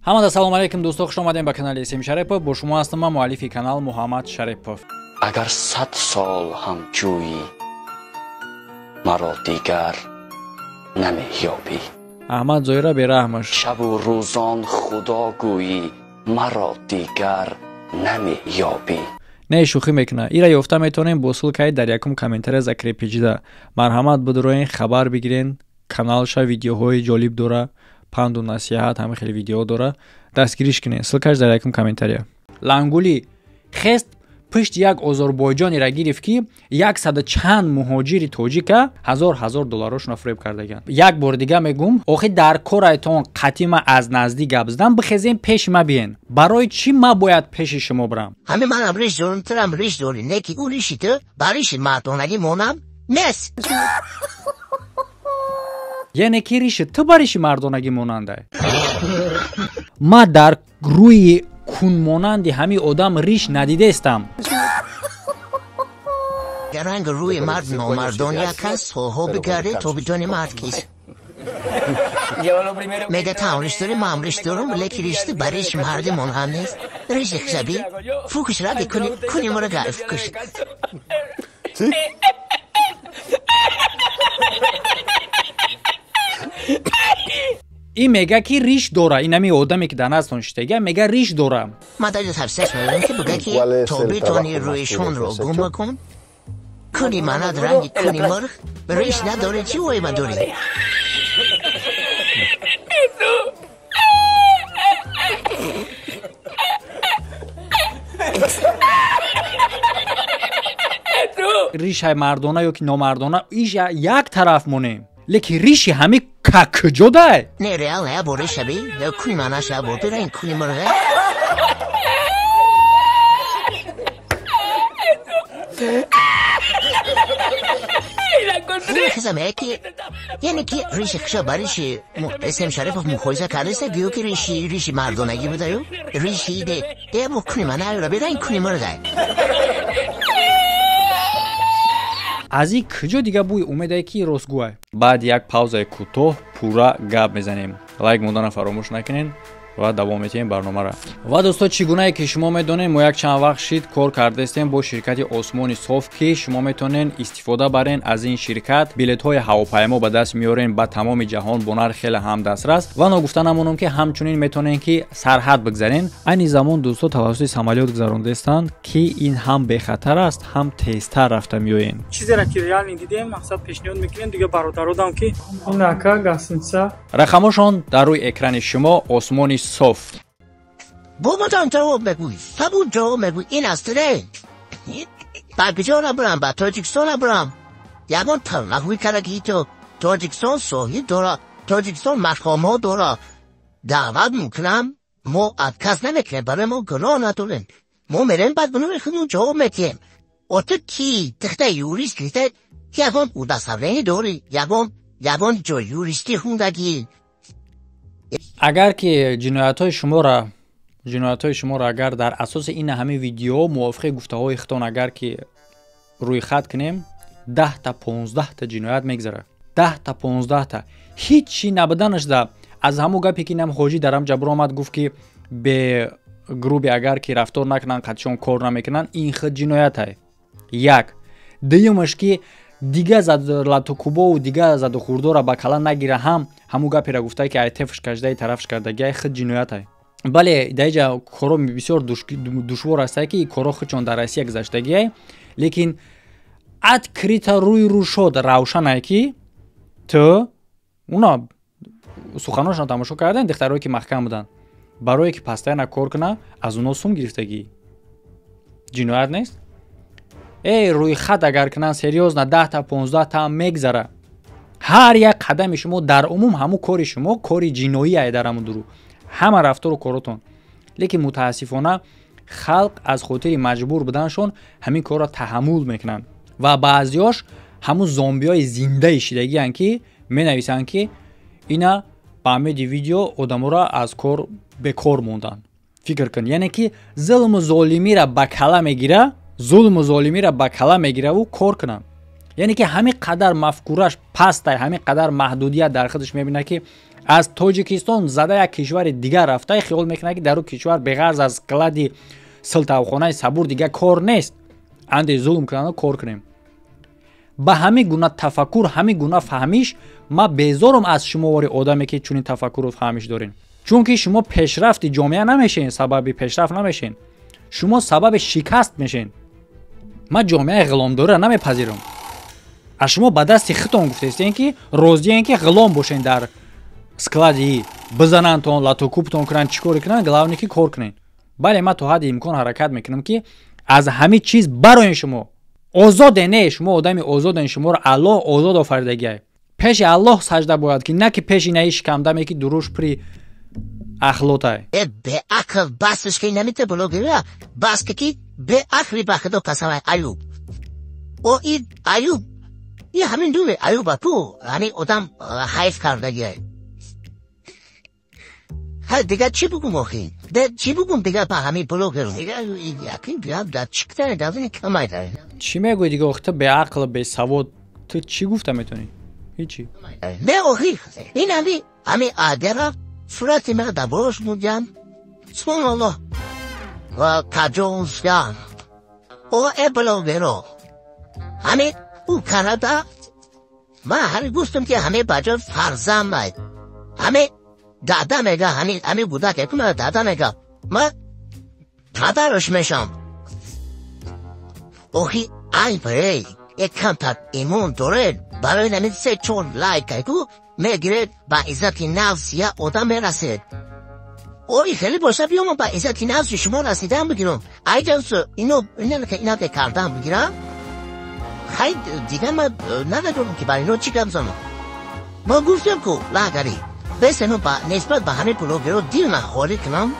Ҳамада салом алейкум дӯсто, хуш омадем ба канали Исм Шарипов. Бо шумо ҳастам ман, муаллифи канал Муҳаммад Шарипов. Агар 100 сол ҳам ҷӯӣ, маро дигар намеёбӣ. Аҳмад Зоира бераҳмаш. Шабу рӯзон худо гӯӣ, маро дигар намеёбӣ. Не, шӯхӣ мекуна. Ира ёфта метавонем бо ссылкаи дар якум комментария закрепиҷида. Марҳамат, бидуроен, хабар бигирен, каналша видеоҳои ҷолиб дора, панду насиҳат, ҳама хеле видео дора. Дастгириш кунед. Ссылкаш дар якум комментария. Лангули хест пушти як озарбойҷонеро гирифт, ки яксаду чанд муҳоҷири тоҷика ҳазор ҳазор долларошонро фиреб кардагианд. Як бори дига мегӯм, охи дар корайтон қатъи ма аз наздик гап задан, бихезем, пеши ма биен. Барои чӣ ма бояд пеши шумо бирам? Ҳамин манам риш дорам, турам риш дорӣ, не ки ӯ риши ту ба риши мардонагӣ монам нест. Яъне ки риши ту ба риши мардонагӣ монанда. Ма дар рӯи кунмонанди ҳамин одам риш надидестам. Ранг рӯи мард номардон як аст, солҳо бигарде то бидони мард кист. Мега таам риш дорӣ, маам риш дорам, лекин риши ту ба риши марди монанд нест. Риши хушаби, фукаш ради куни, куни мора гай фукаш. Ин мега ки риш дора, ин ҳамин одаме ки дар наздтон шиштага мега риш дора. Ма дар тавсияш медодам ки буга ки то битони рӯишонро гум бакун, куни манад ранги куни мурғ, риш надорӣ, чӣ воима дорӣ? Ришай мардона ё ки номардона иш як тараф монем, лекин риши ҳами куҷо дай? Не, реал я бори шаби, куни манаш я бор ранг куни мурғ. Хизаме ки яъне ки риши хиша ба риши Исм Шарипов муқоиса кардеста, гӯё ки риши мардонагӣ будаю риши де де бо куни мана ранг куни мурғ. Аз ин куҷо дига бӯи умедае ки ростгӯай? Баъд як паузаи кӯтоҳ пурра гап мезанем. Лайк мондана фаромӯш накунед ва давом метиҳем барномаро. Ва дӯсто, чӣ гунае ки шумо медонед, мо як чанд вақт шид кор кардастем бо ширкати Осмони Соф, ки шумо метавонед истифода барен аз ин ширкат, билетҳои ҳавопаймо ба даст меорен ба тамоми ҷаҳон бо нарх хеле ҳам дастрас. Ва ногуфта намонам ки ҳамчунин метавонед ки сарҳад бигзарен. Айни замон дӯсто тавассути самолёт гузарондастанд, ки ин ҳам бехатар аст, ҳам тезтар рафта меоен. Чизеро ки реални дидем, мақсад пешниҳод мекунем дига бародародам ки ин ака гасинса. Рақамошон дар рӯи экрани шумо, Осмони Соф. Бобатон ҷавоб мегӯй, сабун ҷавоб мегӯй, ин аст не. Ба куҷо набурам, ба Тоҷикистон набурам. Ягон талнахӯй карда ки то Тоҷикистон соҳиб дора, Тоҷикистон мақомҳо дора. Даъват мекунам, мо отказ намекунем, барои мо гуноҳ надорем. Мо мерем, баъд гуноҳи худмон ҷавоб медиҳем. О ту ки тихта юрист гирифта, ягон удостоверение дорӣ, ягон ҷой юристӣ хундагӣ. Агар ки ҷиноятҳои шуморо агар дар асоси ин ҳамин видео мувофиқи гуфтаҳои худтон агар ки рӯйхат кунем, 10та 15та ҷиноят мегзарад. 10та 15та. Ҳеҷ чӣ набуданаш да аз ҳамун гапе ки инам ҳоҷӣ дар ҳам ҷабр омад, гуфт ки бе груби агар ки рафтор накунанд, қатишон кор намекунанд, ин худ ҷиноятай. Як. Дуюмаш ки дига латукубову дига задухӯрдора ба кала нагира, ҳам ҳамун гаперо гуфта ки ай тефш кашдаи тарафш кардагиай худ ҷиноятай. Бале, дар инҷа коро бисёр душвор астае ки коро худшон дар Россия гузаштагиай, лекин открыто рӯи рӯ шод равшанае ки ту уна суханошон тамошо кардан, духтарое ки маҳкам буданд, барое ки постоянно кор куна, аз уно сум гирифтагӣ. Ҷиноят нест? Эй, рӯйхат агар кунанд серьёзно 10та 15та мегзара. Ҳар як қадами шумо дар умум ҳамун кори шумо кори ҷиноӣ ай дар ҳамун дурӯ. Ҳама рафтору коротон. Лекин мутаассифона халқ аз хотири маҷбур буданашон ҳамин корро таҳаммул мекунанд. Ва баъзиёш ҳамун зомбиҳои зиндаи шидагианд, ки менависанд ки ина ба амеди видео одаморо аз кор бекор монданд. Фикр кун, яъне ки зулму золимиро ба кала мегира, зулму золимиро ба кала мегираву кор кунанд. Яъне ки ҳамин қадар мафкураш пастай, ҳамин қадар маҳдудият дар худаш мебинад, ки Аз Тоҷикистон зада як кишвари дигар рафта, хиёл мекунад, ки дар ӯ кишвар беғарз аз склади силтавхонаи сабур дигар кор нест. Анде зулм кунанд, кор кунем. Ба ҳамин гуна тафаккур, ҳамин гуна фаҳмиш ман безорум аз шумовори одаме, ки чунин тафаккуру фаҳмиш дорем. Чунки шумо пешрафти ҷомеа намешен, сабаби пешрафт намешен, шумо сабаби шикаст мешен. Ман ҷомеаи ғуломдориро намепазирам. Аз шумо ба дасти худтон гуфтестем, ки розием, ки ғулом бошен, дар склади бизанандтон, латукубтон кунанд, чӣ коре кунанд, главное, ки кор кунед. Бале, ман то ҳадди имкон ҳаракат мекунам, ки аз ҳамин чиз бароен. Шумо озоде не, шумо одами озоден, шуморо Аллоҳ озод офаридагиай. Пеши Аллоҳ сажда бояд ки, на ки пеши наи шикамдаме, ки дуруш при ахлотай. Беақл басш ки намита блогера, бас ки беақли, ба худо қасам, аюб о ин аюб и ҳамин думе аюба ту ҳамин одам ҳайф кардагиай. Дигар чӣ бугум охи? Чӣ бугум дигар ба ҳамин блогер? Чӣ мегӯӣ дига охи? Ту беақл, бесавод, ту чӣ гуфта метавонӣ? Ҳичи. Не, охи, ин ҳами адера сурати мара дар болош мудям. Субҳоналлоҳ ва таҷовузгар о э блогеро ҳами ӯ карада. Ман ҳами гуфтам, ки ҳаме баҷо фарзанд ҳаме дада мега, ҳами кӯдак якуна дада мега, ман падараш мешам. Охи, айб, эй, якамтар имон доред. Барои нами се чор лайк ку мегиред, ба иззати нафс я одам мерасед. Ой, хеле боша, биёмам, ба иззати нафси шумо расидан бигирам. Айҷансу ино ина ки кардан бигирам. Хай, дигар ман намедонам, ки бар ино чӣ гап занам. Ма гуфтем ку лагари бесено ба нисбат ба ҳамин блогеро дилма холӣ кунам,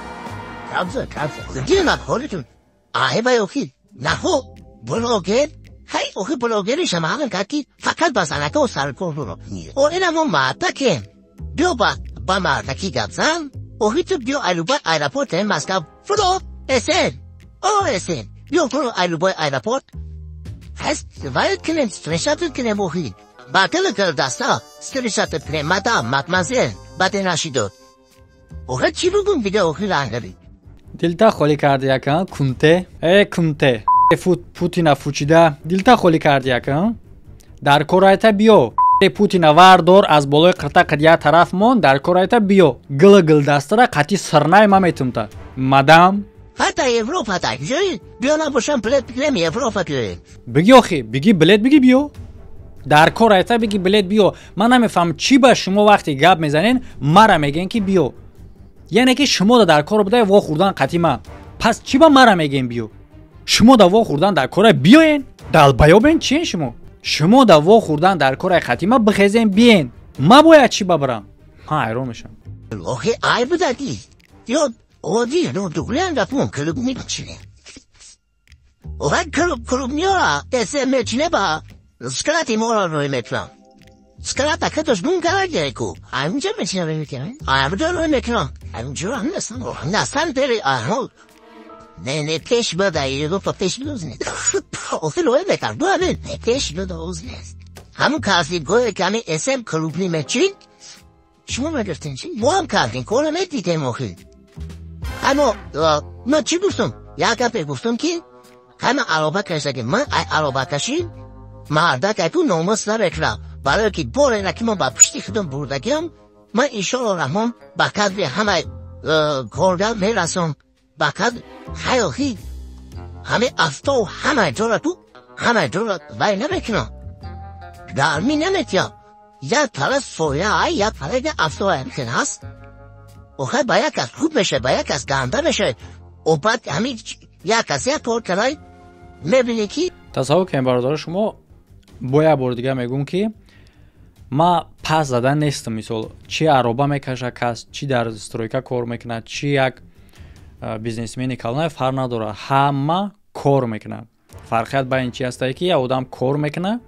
дилма холӣ кунам. Аҳебай, охи, нахо блогер. Хай, охи, блогеришам ҳамин кард, ки фақат ба занако саркор буро. О инамо мардакем, биё ба мардакӣ гап зан. Охи, ту биё айлубай аэропорт Москва фуро эсен о эсен, биё фуро айлубай аэропорт ҳаст, вай кунем, встречать кунем. Охи, ба дили даста встречать кунем, мадам, мадмазел баде нашидод. Охи, чӣ бугум дига, охи, лангари? Дилта холӣ карди яка кунте, э кунте Путина фучида дилта холӣ карди яка. Дар корайта биё, Путина вардор, аз болои қирта қад як тараф мон. Дар корайта биё, гила гилдастара қати сирнай ма метумта, мадам. Ҳатта Европа та ҷои биё набошам, билет бигирем, Европа биёем. Биги, охи, биги, билет биги, биё. Дар кор айта биги, билет, биё. Ман намефаҳмам, чӣ ба шумо вақте гап мезанен, мара мегӯен, ки биё. Яъне ки шумо дар кор буда во хӯрдан қати ман, пас чӣ ба мара мегӯен биё? Шумо да во хӯрдан дар кора биёен, далбаёбен чиен шумо? Шумо да во хӯрдан дар кораи қати ман бихезен, биен. Ма бояд чӣ бабарам? Ман ҳайрон мешавам. Охи, ай будади ё оди дуглен рафун клуб мечине. Охи, клуб миёра эсе мечине, ба склати мора рӯй мекунам. Склата кадош мун карагеку амҷа мечине, рӯй мекунам, амҷа рӯй мекунам, амҷа насан насан бери аҳо. Не, не, пеш бада Европа пеш бизне. Охи, рӯй мекард дуамин пеш бада озне. Ҳамун каси гое ками эсем клубни мечин. Шумо мегуфтин чи? Мо ҳам кардем, кора медидем охи. Аммо ман чӣ гуфтам? Як гапе гуфтам, ки ҳама ароба кашаги, ман ай аробакашӣ мардак айку номус намекунам, барое ки боре наки ман ба пушти худам бурдагиам. Ман иншоалло раҳмон ба қадри ҳамаи коргар мерасам, ба қадр хаёхи ҳамаи афтову ҳамаи ҷора ту ҳамаи ҷора вай намекунам, гармӣ наметиям. Як тараф соя ай, як тараф афтов ҳаст. Охай, ба як кас хуб мешавад, ба як кас ганда мешавад. О баъд ҳамин як кас як кор карай, мебинӣ ки Тасаввур кунед, бародаро, шумо бо як бори дигар мегӯм, ки ма пас зада нестам. Мисол, чӣ ароба мекаша кас, чӣ дар стройка кор мекунад, чӣ як бизнесмени калона, фарқ надорад, ҳама кор мекунад. Фарқият байни чи ҳастае, ки як одам кор мекунад,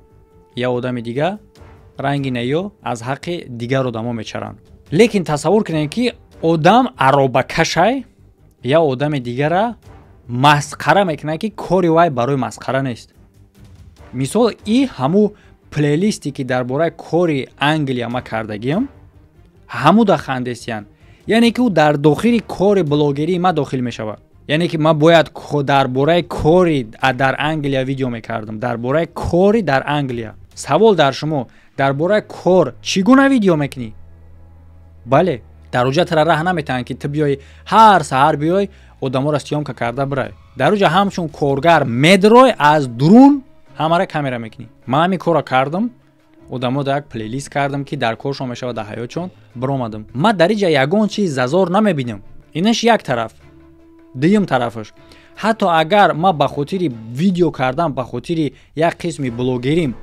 як одами дига ранги неё аз ҳаққи дигар одамо мечаранд. Лекин тасаввур кунед, ки одам аробакашай, як одами дигара масхара мекунад, ки кори вай барои масхара нест. Мисол, и ҳаму плейлисте, ки дар бораи кори Англия ма кардагиам, Ҳамуда хандесиян. Яъне ки ӯ дар дохили кори блогерии ма дохил мешавад. Яъне ки ман бояд дар бораи кори дар Англия видео мекардам, дар бораи кори дар Англия. Савол дар шумо: дар бораи кор чӣ гуна видео мекунӣ? Бале, дар уҷа тара раҳ наметаҳанд, ки ту биёй ҳар саҳар биёй одаморо съёмка карда бирай. Дар уҷа ҳамчун коргар медрой, аз дурун ҳамара камера мекунӣ. Ман ҳамин корро кардам, одамо дар як плейлист кардам, ки дар коршон мешавад, дар ҳаётшон биромадам. Ман дар иҷа ягон чиз зазор намебинам. Инаш як тараф. Дуюм тарафаш, ҳатто агар ман ба хотири видео кардан, ба хотири як қисми блогерим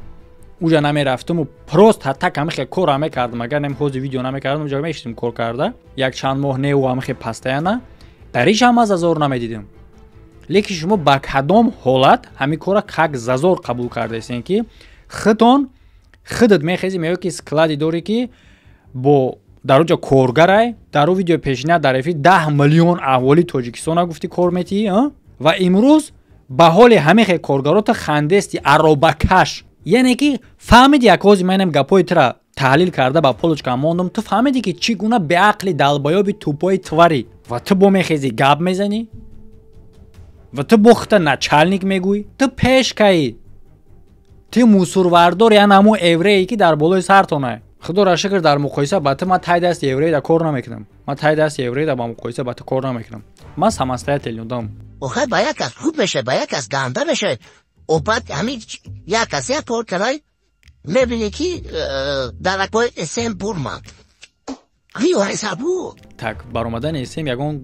уҷа намерафтаму просто ҳатта ҳамихе кора мекардам, агар нем ҳози видео намекардам, уҷа мешидим кор карда як чанд моҳ неу ҳамихе пастаяна, дар иш ҳам ман зазор намедидам. Лекин шумо ба кадом ҳолат ҳамин кора как зазор қабул кардаистен, ки худтон худат мехези меоӣ, ки склади дорӣ, ки бо дар уҷа коргарай, дар ӯ видеои пешина дар эфир 10 миллион аҳволи Тоҷикистона гуфтӣ кор метиҳӣ, ва имрӯз ба ҳоли ҳамихе коргарота хандести аробакаш. Яъне ки фаҳмиди, як ҳози манам гапҳои тура таҳлил карда ба полочка мондам, ту фаҳмиди, ки чӣ гуна беақли далбаёби тупои твари, ва ту бо мехези гап мезанӣ, ва ту бо хута начальник мегӯӣ, ту пешкаӣ, ту мусурвардор, яъне ҳамун еврее, ки дар болои сартонай. Худоро шукр, дар муқоиса ба ту ман тай дасти евреида кор намекунам. Ман тай дасти евреида ба муқоиса ба ту кор намекунам. Ман самостоятельный одам. Охир ба як кас хуб мешавад, ба як кас ганда мешавад. Баъд ҳамин як кас як кор кардай, мебинӣ, ки даракҳои СМ бурманд. Так баромадани СМ ягон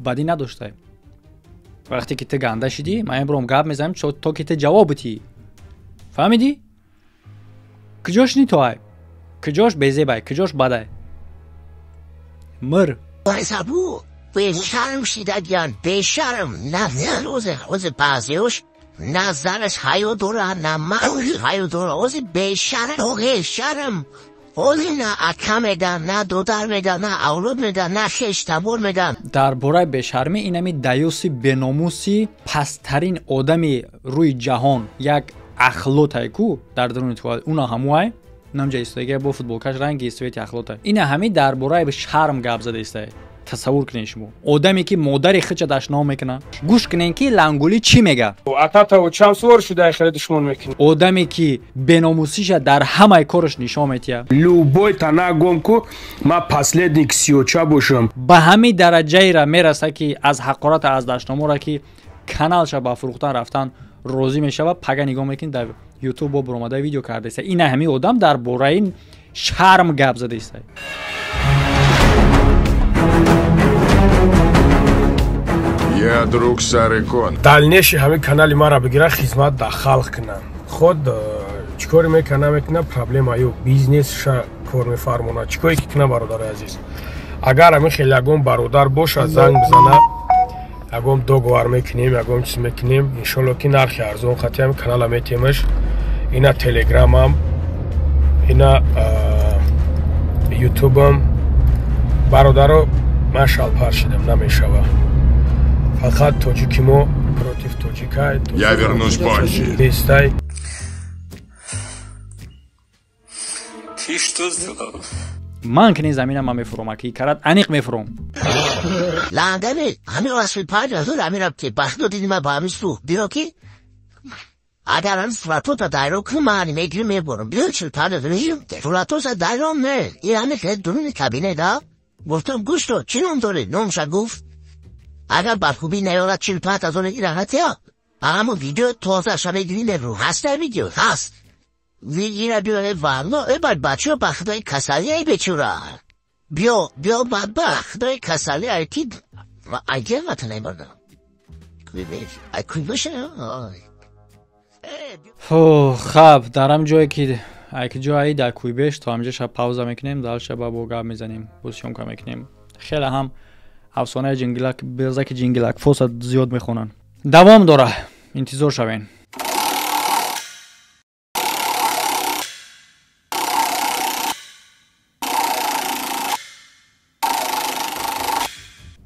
бадӣ надоштай. Вақте ки ту ганда шидӣ, ман имром гап мезанам, то ки ту ҷавоб битӣ. Фаҳмидӣ? Куҷош ни тоай? Куҷош безебай? Куҷош бадай? Мир. Бешарм шидагян, бешарм. На ҳози баъзеош на занаш ҳаё дора, на мардаш ҳаё дора. Ҳози бешарм, шарм. Ҳози на ака медан, на додар медан, на авлод медан, на хештабор медан. Дар бораи бешармӣ инами даюси беномуси пасттарин одами рӯи ҷаҳон, як ахлотай ку дар даруни туа, уна ҳамуай намҷа истодагия бо футболкаш ранги свети ахлотай. Ина ҳами дар бораи шарм гап зада истае. Тасаввур кунед шумо, одаме ки модари хича дашном мекунад. Гӯш кунед, ки лангулӣ чӣ мега. Ататаво чанд сувор шуда хеле душмон мекунӣ. Одаме ки беномусиша дар ҳамаи кораш нишон метиҳад. Любой тана гом ку, ма последник сиёча бошам. Ба ҳамин дараҷаеро мераса, ки аз ҳақората, аз дашномора, ки каналша ба фурӯхтан рафтан розӣ мешавад. Пага нигоҳ мекунед, дар ютуб бо баромада видео кардаиста. Ина ҳамин одам дар бораи шарм гап задаиста. Я друг Сары Кон. Дальнейший ҳамин канали маро бигира, хизмат да халқ кунам. Худ чӣ кор мекунам, мекунам, проблема ё бизнесша кор мефармонад. Чӣ коре ки кунам, бародари азиз? Агар ҳамин хеле ягон бародар бошад, занг бизана, ягон договор мекунем, ягон чиз мекунем. Иншолло, ки нархи арзон хати ҳамин канала метемаш. Ина телеграмам, ина ютубам. Бародаро, ман шалпар шидам, намешава. Фақат тоҷики мо против тоҷикай. Я вернусь позже. Нестай. Ты что сделал? Ман кини замина ман мефуром, аки карат аниқ мефуром. Лангами, ҳамин расми 5000 ҳамин рафти бахто дидим, ба ҳамин су. Биё, ки агар ҳамин суратота дайро кунам, ман мегирим, меборам. Биё, 45 000 суратоса дайром не. Ин ҳамин хел дуруни кабинета. Гуфтам, гӯш дод, чӣ ном дорӣ? Номша гуфт. Агар ба хубӣ наёрад, 45 000 ираҳатия. Ҳамун видео тозаша мегирӣ, мебуру. Ҳаст дар видео? Ҳаст. Ина биё, валло, э бачаҳо, ба худои касалӣ, ай бечура. Биё, биё, ба худои касалӣ, ай ки айгер ватан мебардам. Ай куй боша. Хаб, дар ҳам ҷое ки айки ҷои дар куйбеш то ҳамҷа шаб пауза мекунем, дальше ба бо гап мезанем, бо съёмка мекунем. Хеле ҳам афсонаи ҷингилак, безаки ҷингилак фосат зиёд мехонанд. Давом дора, интизор шавен.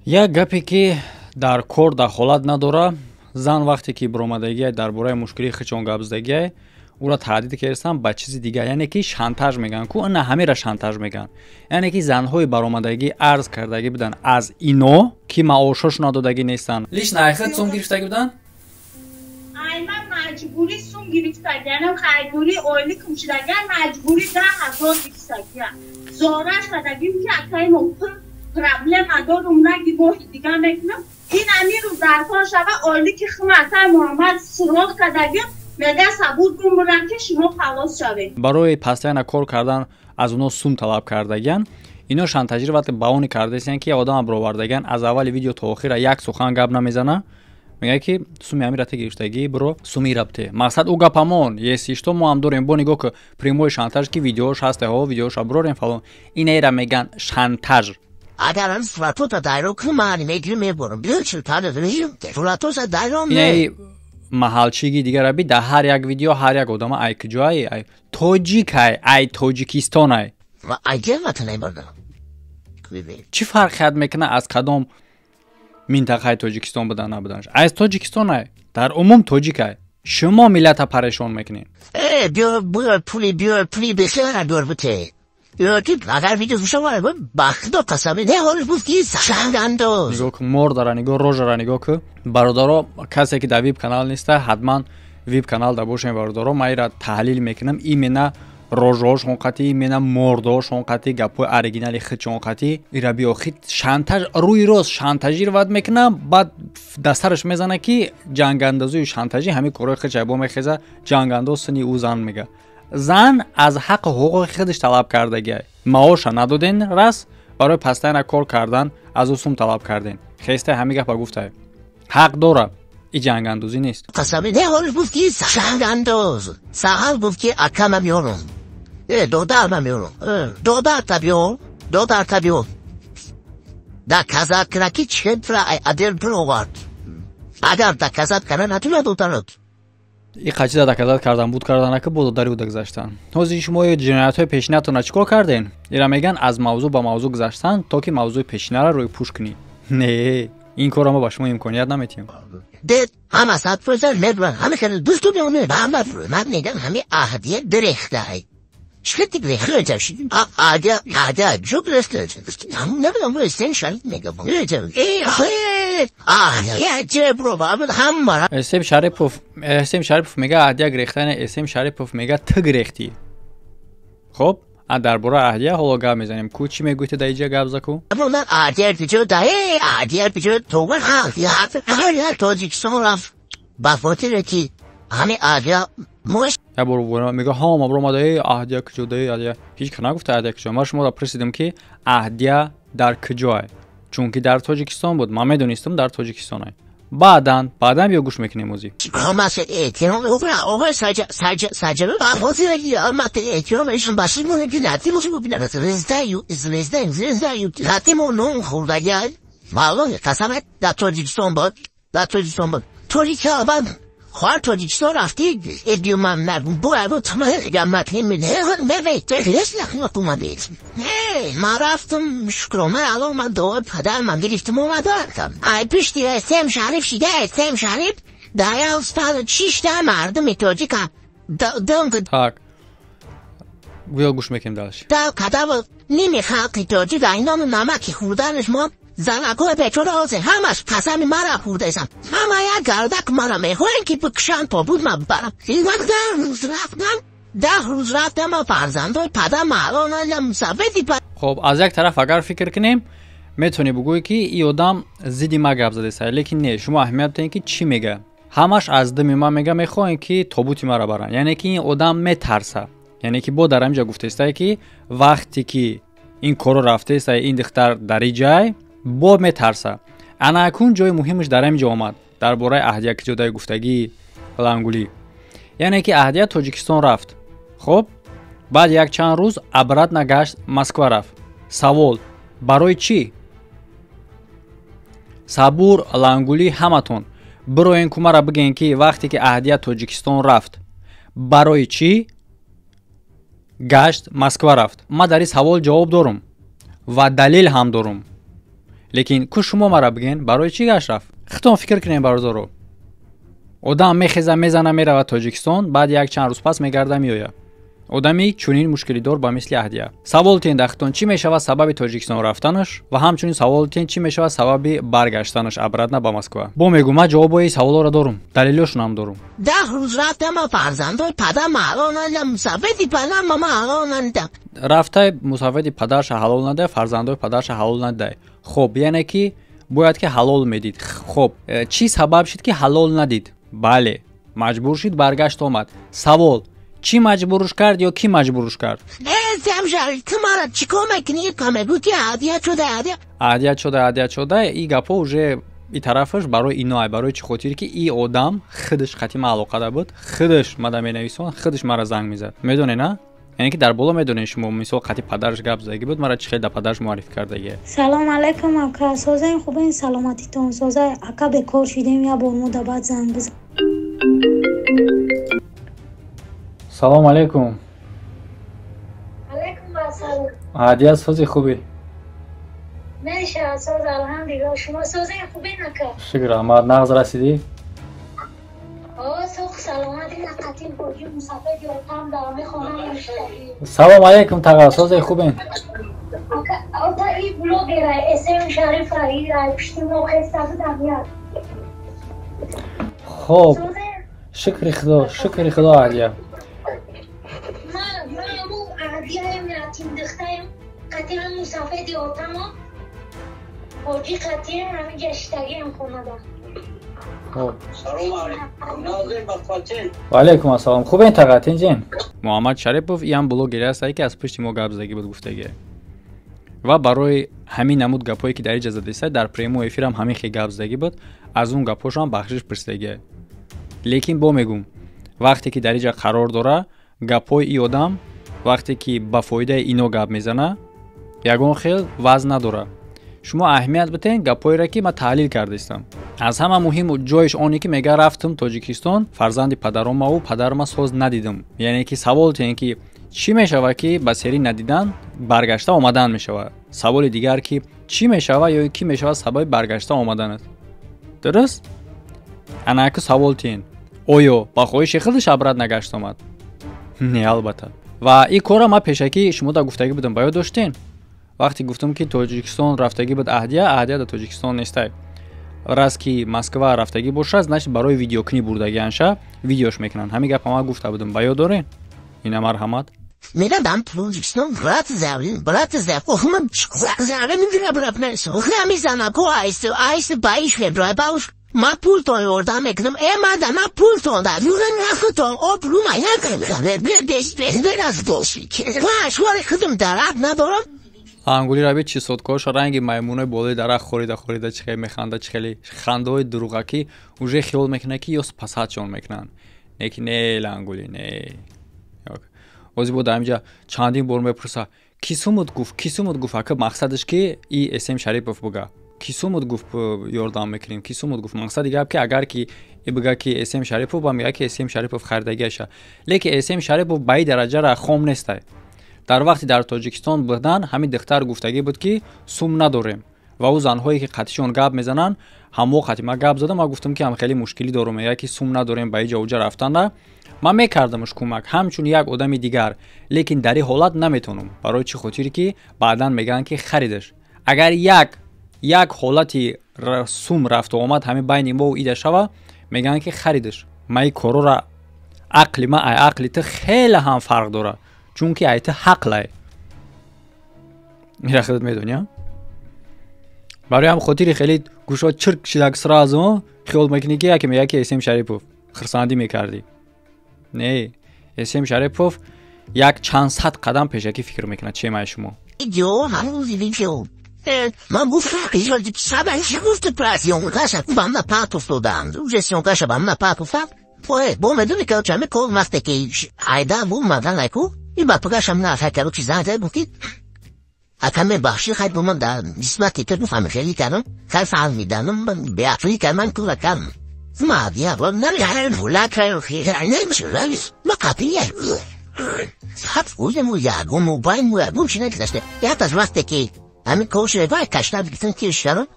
Як гапе, ки дар кор дахолат надора. Зан вақте ки биромадагиай, дар бораи мушкилии хичон гап задагиай, Ура таҳдид кардастан ба чизи дигар, яъне ки шантаж мегӯянд ку, ина ҳамеро шантаж мегӯянд. Яъне ки занҳои баромадагӣ арз кардагӣ буданд аз ино, ки маошошона додагӣ нестанд. Лично айхид сум гирифтагӣ буданд? Айман маҷбурӣ сум гирифтагианам, хайдурӣ ойликум шудагиан, маҷбурӣ 10 000 гирифтагиан. Зора шудагим, ки акаи мо пул проблема дорум, наги моҳи дига мекунам. Ин ами рӯз даркор шава, ойлики хум акаи Муҳаммад суроғ кардагим, мега сабур кун, ки шумо халос шавед. Барои постоянно кор кардан аз оно сум талаб кардагиан. Ино шантажировать ба оне кардаистиян, ки одама бировардагиан, аз аввали видео то охира як сухан гап намезана, мегӯяд, ки суми ҳамира та гирифтагӣ, биро суми рабте. Мақсад ӯ гапамон, если что, мо ҳам дорем, бо нигоҳ ки прямой шантаж, ки видеош ҳаста, ҳо, видеоша бирорем, фалон. Инера меган шантаж. Агар суратота дайро кун, мегирим, меборам. Суратоса дайро. Инаи маҳалчиги дигара би, дар ҳар як видео ҳар як одама ай куҷоай, ай тоҷикай, ай Тоҷикистонай. Чӣ фарқият мекунад, аз кадом минтақаи Тоҷикистон будан набуданаш? Аз Тоҷикистонай, дар умум тоҷикай. Шумо миллата парешон мекунед. Пули биёр, пули бисёра биёр, буте. Агар видео ба худо қасам, не ҳолиш буд, ки шангандоз. Нигоҳ кун мордара, нигоҳ рожара, нигоҳ ку, бародаро. Касе ки дар вип канал неста, ҳатман вип канал да бошем, бародаро. Ман ира таҳлил мекунам, именно рожаҳошон қатӣ, именно мордаҳошон қатӣ, гапҳои оригинали худшон қатӣ. Ира биёхид шантаж, рӯи рост шантажировать мекунам, баъд дастараш мезана, ки ҷангандозию шантажӣ ҳамин корҳои худша бо мехеза. Ҷангандоз сини ӯ зан мега, зан аз ҳаққу ҳуқуқи худаш талаб кардагиай. Маоша надоден, рас барои постоянно кор кардан аз ӯ сум талаб карден. Хестай ҳамин гапа гуфтай, ҳақ дора, и ҷангандозӣ нест. Қасами, не ҳолиш буд, ки шангандоз. Саҳар буд, ки акама меорам, додарма меорам, додарта биёр, додарта биёр. Да казакраки чентра адел бировард. Агар доказать кана натуна, додарот. И қачида доказать кардан буд, кардан ки бо додари уда гузаштан. Ҳозир шумо ҷиноятҳои пешинатонро чӣ кор карден? Ира меган, аз мавзӯъ ба мавзӯъ гузаштан, то ки мавзӯи пешинаро рӯи пӯш кунӣ. Не, ин корро мо ба шумо имконият наметиҳем. Дед ҳама 100% медонам, ҳама кани дӯсту меоме, ҳама ман мегам, ҳами аҳдия дирехтай. Шхити грехта, аҳдия, аҳдия ҷо грехта. Намедонам, сен шарит мегам. Аҳдия ҷебро ҳама. Эсем Шарипов, Эсем Шарипов мега аҳдия грехтане, Эсем Шарипов мега ту грехтӣ. Хоб, дар бораи аҳдия ҳоло гап мезанем. Ку чӣ мегӯӣ ту дар иҷа, гап заку? Ман аҳдия биҷо да, аҳдия биҷо то Тоҷикистон рафт, ба хотире ки ҳами аҳдия мош. Як бор мега, ҳа, ма биромада, аҳдия куҷо да, аҳдия ҳеҷ ка нагуфта, аҳдия куҷо. Ман шуморо пурсидем, ки аҳдия дар куҷое, чунки дар Тоҷикистон буд, ман медонистам, дар Тоҷикистонай. Баъдан биё гӯш мекунем озӣ. Ҳамаси эҳтиром, оғои саҷа, ба хотире ки албатта эҳтиром ишон баши ки натиму бинад звездаю, звездаю, звездаю натиму нон хӯрдагиай. Валлоҳи қасамат, дар Тоҷикистон буд, дар Тоҷикистон буд. Тоҷика албат хоҳар Тоҷикистон рафти, эдиюман ман рафтам, шукрона алло, ман дуои падар ман гирифтам, омадам. Ай пишти Эсем Шариф шида, Эсем Шариф дая устад чишта мардуми тоҷика. Так, биё гӯш мекунем дальше. Кадав ними халқи тоҷик айнону намаки хӯрданаш мо занакҳои бечора ҳозир ҳамаш қасами мара хӯрдаистам. Ҳама як гардак мара мехоҳем, ки бикушанд, то буд ма барам. 10 рӯз рафтам, 10 рӯз рафтам, фарзандои падар маълонам сафеди. Хоб, аз як тараф агар фикр кунем, метавонӣ бигӯӣ, ки ин одам зидди ма гап задеста, лекин не, шумо аҳамият диҳем, ки чӣ мега. Ҳамаш аз дими ман мега, мехоҳем, ки тобути маро баранд. Яъне ки ин одам метарса, яъне ки бо дар ҳаминҷа гуфтаистае, ки вақте ки ин корро рафтаиста, ин духтар дар иҷай бо метарса. Ана акун ҷои муҳимаш дар ҳамин ҷо омад, дар бораи аҳдия киҷодаи гуфтагии лангулӣ. Яъне ки аҳдия Тоҷикистон рафт, хоб, баъд як чанд рӯз обратно гашт, Москва рафт. Савол: барои чӣ? Сабур, лангулӣ, ҳаматон бироен кумара бигӯен, ки вақте ки аҳдия Тоҷикистон рафт, барои чӣ гашт, Москва рафт? Ман дар ин савол ҷавоб дорум ва далел ҳам дорум, лекин ку шумо мара бигӯен, барои чӣ гашт рафт? Худтон фикр кунем, бародаро. Одам мехеза, мезана, меравад Тоҷикистон, баъд як чанд рӯз пас мегарда, меояд. Одами чунин мушкилидор ба мисли Аҳдия. Савол тен дахтон, чӣ мешавад сабаби Тоҷикистон рафтанаш, ва ҳамчунин савол тен, чӣ мешавад сабаби баргаштанаш обратно ба Москва. Бо мегӯ, ман ҷавобои саволоро дорум, далелёшонам дорум. 10 рӯз рафтам, фарзандои падар ҳалол надидам, мусафеди падар мама ҳалол надидам. Рафтай, мусафеди падарша ҳалол надай, фарзандои падарша ҳалол надай. Хоб, яъне ки бояд ки ҳалол медид. Хоб, чӣ сабаб шуд, ки ҳалол надид? Бале, маҷбур шуд, баргашт омад. Савол: чӣ маҷбуруш кард ё кӣ маҷбуруш кард? Ту мара чӣ кор мекунӣ? Мегӯ ки ҳадия шуда, ҳадия. Ҳадия шуда, ҳадия шуда. И гапҳо уже и тарафаш барои иноай. Барои чӣ хотир ки и одам худаш қати ма алоқада буд, худаш мада менависон, худаш мара занг мезад. Медонед, на? Яъне ки дар боло медонед шумо, мисол, қати падараш гап задагӣ буд, мара чӣ хел да падараш муаррифӣ кардагие. Салом алайкум, ака, созаин, хубин, саломатитон соза, ака? Бекор шидем, як бор мо да баъд занг бизан. Салом алейкум. Алейкум ассалом. Ҳадия, сози, хубӣ? Меша, соз, алҳамдулилла. Шумо созаин, хубин, ака? Шукр, раҳмат. Нағз расидӣ? Соқ, саломати. Нақатин боҷи мусафед ёртам дар мехонам. Салом алейкум, таға, созе, хубен? Ота, и блогера Эсем Шарифа, и пишти мо хеста будам як. Хоб, шукри худо, шукри худо, Аҳдия. Ма аҳдияем, ятимдихтаем, қатиам мусафеди отамо ҳоҷи, қатиам ҳами гаштагиам хонада. Хоб, ваалайкум ассалом. Хубен, таға, тинҷен? Муҳаммад Шарипов, иам блогере астае, ки аз пушти мо гап задагӣ буд, гуфтагие. Ва барои ҳамин намуд гапҳое, ки дар иҷа задиста, дар прямой эфирам ҳамин хел гап задагӣ буд, аз он гапҳошам бахшиш пурсидагие. Лекин бо мегӯм, вақте ки дар иҷа қарор дора, гапҳои и одам, вақте ки ба фоидаи ино гап мезана, ягон хел вазн надорад. Шумо аҳамият битен гапҳоеро, ки ман таҳлил кардаистам. Аз ҳама муҳим ҷоиш оне, ки мега: рафтам Тоҷикистон, фарзанди падаромаву падарма соз надидам. Яъне ки савол тен, ки чӣ мешавад, ки ба сери надидан баргашта омадан мешавад? Саволи дигар, ки чӣ мешавад ё кӣ мешавад сабаби баргашта омаданат? Дуруст, анаку савол тен: оё ба хоҳиши худаш обратно гашт омад? Не, албатта. Ва ин корро ман пешакӣ шумо да гуфтагӣ будам, ба ёд доштен? Вақте гуфтам, ки Тоҷикистон рафтагӣ буд Аҳдия, Аҳдия дар Тоҷикистон нестай. Раз ки Москва рафтагӣ бошад, значит, барои видеокунӣ бурдагианша, видеош мекунанд. Ҳамин гапа ман гуфта будам, ба ёд дорен? Ина, марҳамат. Мерадам Тоҷикистон, брат завин, брат зав, охман мизанам ко айсу айсу баиш феврал бауш ма пултон ёрдам мекунам, э мада ма пултон да нахутон обрума худам дарак надорам. Ангулира би чи соткоша, ранги маймунои болои дарахт хорида хорида, чӣ хеле механда, чӣ хеле хандаҳои дуруғакӣ. Уже хиёл мекунад, ки ё спасатшон мекунанд. Не ки не, лангули не. Ози бо дар инҷа чандин бор мепурса: ки сумуд гуфт, ки сумуд гуфт? Ака, мақсадаш ки и См Шарипов буга: ки сумуд гуфт, ёрдам мекунем, ки сумуд гуфт? Мақсади гап, ки агар ки и бига, ки См Шарипов, ба мега, ки См Шарипов харидагиаша. Лекин См Шарипов ба и дараҷара хом нестай. Дар вақти дар Тоҷикистон будан, ҳамин духтар гуфтагӣ буд, ки сум надорем. Ва ӯ занҳое, ки қатишон гап мезананд, ҳамо қати ман гап задам, ман гуфтам, ки ҳам хеле мушкилӣ дорум, мега, ки сум надорем ба иҷа уҷа рафтанда. Ман мекардамаш кӯмак ҳамчун як одами дигар, лекин дар ин ҳолат наметавонам. Барои чӣ хотире ки баъдан мегӯянд, ки харидаш. Агар як ҳолати сум рафту омад ҳамин байни мо ида шава, мегӯянд, ки харидаш. Ман ин корора, ақли ман ай ақли ту хеле ҳам фарқ дорад, чунки ай ту ҳақлай, ира худат медонӣ. Барои ҳам хотири хеле гӯшо чирк шидак, сразу хиёл мекунӣ, ки яке мега, ки Эсем Шарипов, хирсандӣ мекардӣ. Не, Эсем Шарипов як чанд сад қадам пешакӣ фикр мекунад, чемай шумо. Ман гуфтам, бо медони, ки чаме кор, вақте ки айда бумадан айку и ба пагашам на хакару чи занг зад, ки акаме бахши хай буман да нисбати ту фаҳми хеле кардам, хай фаҳмиданам беақлӣ кардам, кура кардам. Ма дия ма қапия ҳафт рӯзему ягон мобайн ягон чи нагузашта. Як аз вақте ки ҳамин кор шуда, вай кашта гирифтан, ки шарам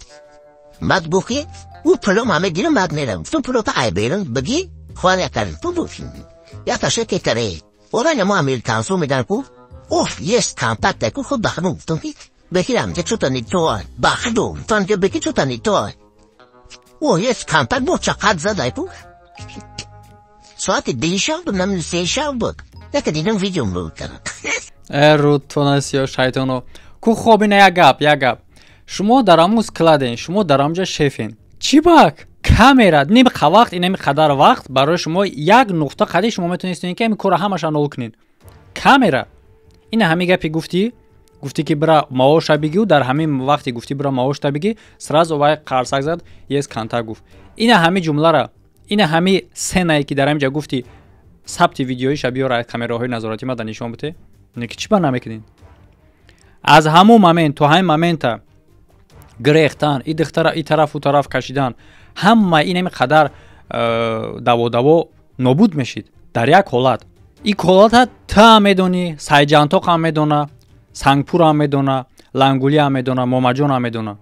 баъд гуфт, ки او پلو همه گیرم بعد میرم تو پلو تا ای بیرم بگی خواه کردم تو بوشیم یا تا شکل تره اوران ما امیر تانسو میدن کو اوف یس کامپاکت کو خود بخنو تو بگیرم که چطور تو بخدو تان که بگی چطور تو او یس کامپاکت بو چقدر زدای کو ساعت دیشب بود نمیدونم سه شب بود یک دیدم ویدیو بود рӯдтонасиё шайтоно ку хоб ина як гап як гап шумо дар ҳамун складен шумо дар ҳамҷа шефен чӣ бак камера ним вақт инами қадар вақт барои шумо як нуқта қади шумо метавонистед ки ҳамин кора ҳамаша нол кунед камера ина ҳамин гапи гуфтӣ гуфтӣ ки бира маоша бигӣ дар ҳамин вақте гуфтӣ бира маошта бигӣ сразу вай қарсак зад ес контакт гуфт ина ҳамин ҷумлара ина ҳамин сценае ки дар ҳамин ҷа гуфтӣ сабти видеоиша биёра камераҳои назоратӣ мада нишон бите ки чӣ ба намекунед аз ҳамон момент то ҳамин момента гирехтан и духтара и тарафу тараф кашидан ҳама инами қадар даводаво нобуд мешид дар як ҳолат ин ҳолата ту медонӣ сайҷантоқам медона сангпурам медона лангулиам медона момаҷонам медона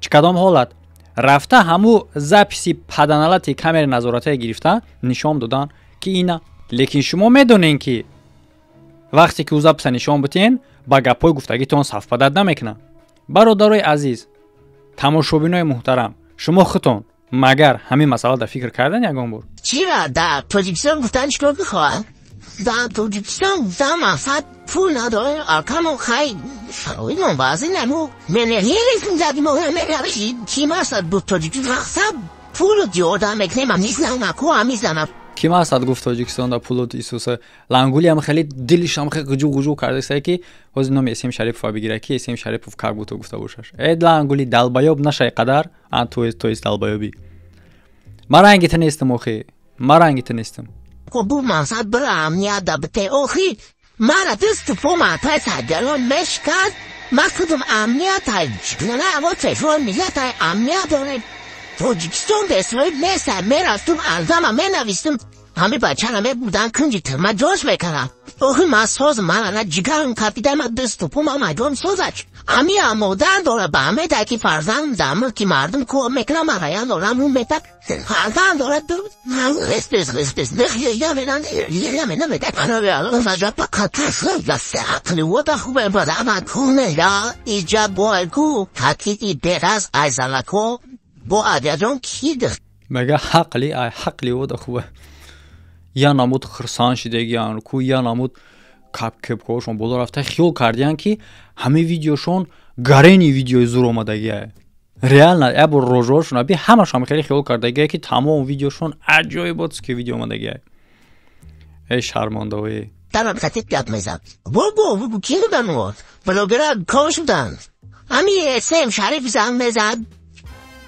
чӣ кадом ҳолат рафта ҳаму записи паданалати камераи назоратие гирифта нишон додан ки ина лекин шумо медонед ки вақте ки ӯ записа нишон битен ба гапҳои гуфтагитон совпадать намекунад бародарои азиз тамошобинои муҳтарам шумо худтон магар ҳамин масъала дар фикр кардан ягон бор чира дар тоҷикистон гуфтан чикор бихоҳад дар тоҷикистон гуфтан мақсад пул надорем аркану хай шароитмон вазъи наму ки масад бу тоҷикистон мақсад пулу диёда мекунем амизнанаку амизана ки масад гуфт тоҷикистон пулу исуса лангулиам хеле дилишам хеле гуҷу гуҷу кардаса ки ҳозир номи эсем шарипова бигира ки эсем шарипов как будто гуфта бошаш э лангули долбоёб нашай қадар а то есть долбоёбӣ ман ранги ту нестам охи ман ранги ту нестам бу мақсад бира амният дабте охи мара дасту по матай садарон мешкад ма худум амният на аво телефон миллат амният доред тоҷикистон бесоҳиб нест мерафтум арзама менавистум ҳами бачара мебурдан кунҷи тирма ҷош мекардам охи ма соз марана ҷигарам кафида ма дасту по ма майдон созач ҳами амодан дора ба ҳаме ки фарзанд дар мулки мардум кор мекунам мараян дорам ун метак фарзанд дорад мега ҳақли ай ҳақли ода хубе я намуд хирсан шидагиян ку я намуд капкепкоошон боло рафта хиёл кардиян ки ҳамин видеошон гарени видеои зур омадагия реально я бор рожоошон аби ҳамашон хеле хиёл кардагия ки тамом видеошон аҷоиботски видео омадагия эй шармондаои дарам хатиб гап мезад бобо ки будан блогера кош буданд ҳами эсем шариф зан мезад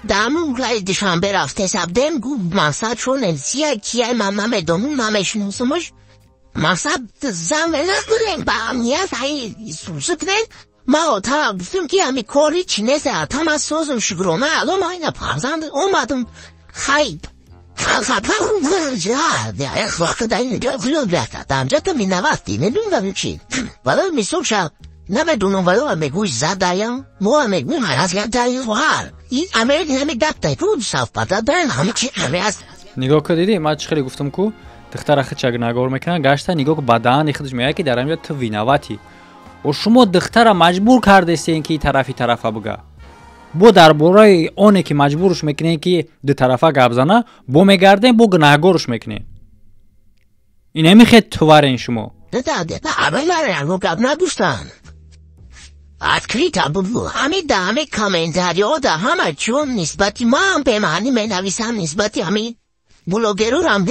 дамун лай душанбе рафте сабдем гу мақсад шон элсия кия ман намедонум намешиносумаш мақсад зан накунем ба амният ҳай сусу кунем ма ота гуфтем ки ҳами кори чи нест атама созум шукрона ало ма ина фарзанд омадум хай намедонам вало мегӯй задаям мо мегӯем ҳар ин америка ҳами гаптай ку совпадать ҳама чи ҳаме аст нигоҳ ку дидӣ ман чӣ хеле гуфтам ку духтара хичак нагор мекунад гашта нигоҳ ку ба даҳани худаш меояд ки дар ҳамҷа ту виноватӣ о шумо духтара маҷбур кардестен ки тарафи тарафа бига бо дар бораи оне ки маҷбурш мекунем ки дутарафа гап зана бо мегардем бо гунаҳгорш мекунем инами хел туварен шумо гап надоштанд открыто ҳами да ҳами комментариҳо да ҳама чун нисбати ман бемаънӣ менависам нисбати ҳами блогерурам